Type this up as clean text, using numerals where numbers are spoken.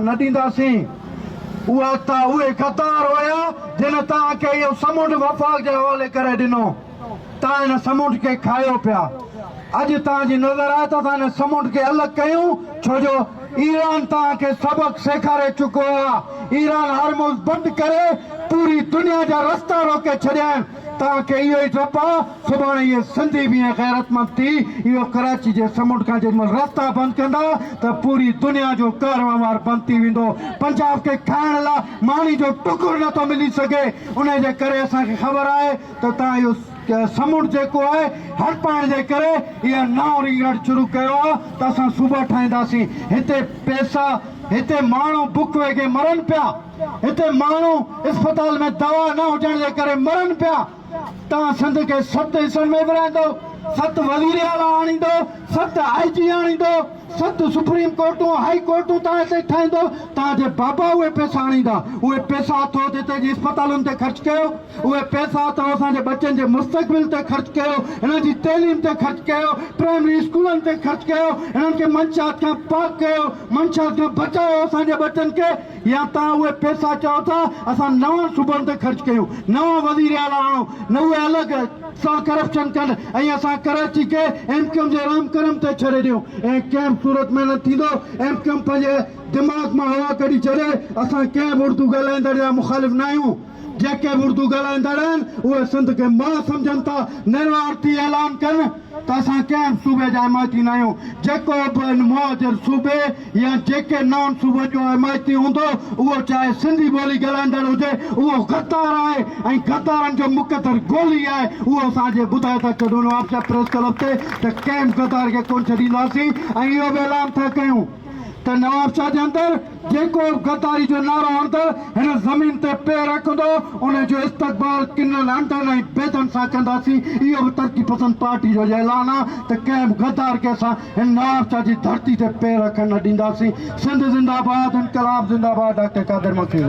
نه ڏينداسين. اها ته اهي غدار هيا جن توهان کي اهو سمنڊ وفاق جي حوالي ڪري ڏنو. توهان هن سمنڊ کي کايو پيا. اڄ توهان جي نظر آهي ته اسان هن سمنڊ کي الڳ ڪيون ڇو جو ايران توهان کي سبق سيکاري چڪو آهي. ايران هرمز بند ڪري پوري دنيا جا رستا روڪي ڇڏيا آهن. توهان کي اهو ئي ڊپ آ سڀاڻي اهي سنڌي به ائين غيرتمند ٿي اهو ڪراچي جي سمنڊ کان جيڏي مهل رستا بند ڪندا ته پوري دنيا جو ڪاروهنوار بند ٿي ويندو. پنجاب کي کائڻ لا ماني جو ٽڪر نه ٿو ملي سگهي انهي جي ڪري اسان کي خبر آهي ته توهان اهو سمنڊ جيڪو آهي هڙپائڻ جي ڪري اها نئون رينگڙ شروع ڪيو آ ته اسان صوبا ٺاهينداسين هتي پئسا هتي ماڻهو بک ويڳي مرن پيا هتي ماڻهو اسپتال ۾ دوا نه هجڻ جي ڪري مرن پيا توهان سنڌ کي ست حصن ۾ ورهائيندو ست وزير اعليٰ آڻيندو ست آء جي آڻيندو ست سپريم ڪورٽون هائي ڪورٽون توهان هتي ٺاهيندو توهان جي بابا اهي پئسا آڻيندا اهي پئسا اٿو ته هتي جي اسپتالن تي خرچ ڪيو اهي پئسا اٿو اسان جي ٻچن جي مستقبل تي خرچ ڪيو هنن جي تعليم تي خرچ ڪيو پرائمري اسڪولن تي خرچ ڪيو هنن کي منشيات کان پاڪ ڪيو منشيات کان بچايو اسان جي ٻچن کي يا توهان اهي پئسا چئو ٿا اسان نون صوبن تي خرچ ڪيون نوان وزير اعليٰ آڻو نه اهي الڳ سان ڪرپشن ڪن ۽ اسان ڪراچي کي ايم ڪيو ايم جي رحم ڪرم تي ڇڏي ڏيون ائين ڪنهن به صورت ۾ نه ٿيندو ايم ڪيو ايم پنهنجي دماغ مان هوا ڪڍي ڇڏي اسان ڪنهن به اردو ڳالهائيندڙ جا مخالف نه آهيون جيڪي به اردو ڳالهائيندڙ آهن اهي سنڌ کي ماء سمجهن ٿا نروار ٿي اعلان ڪن ته اسان ڪنهن به صوبي جا حمايتي نه آهيون جيڪو به ان مهاجر صوبي يا جيڪي نون صوبن جو حمايتي هوندو اهو چاهي سنڌي ٻولي ڳالهائيندڙ هجي اهو غدار آهي ۽ غدارن جو مقدر گولي آهي اهو اسان جي ٻڌائي ٿا ڇڏون نوابشاهه پريس ڪلب تي ته ڪنهن به غدار کي ڪونه ڇڏينداسين ۽ اهو به اعلان ٿا ڪيون ته نوابشاهه جي اندر جيڪو به غداري جو نعرو هڻندڙ هن زمين تي پير رکندو ان جو استقبال ڪنن انڊن ۽ بيدن سان ڪنداسين اهو به ترقي پسند پارٽي جو اعلان آهي ته ڪنهن به غدار کي اسان هن نوابشاهه جي ڌرتي تي پير رکڻ نه ڏينداسين. سنڌ زنده باد انقلاب زنده باد ڊاڪٽر قادر مگسي.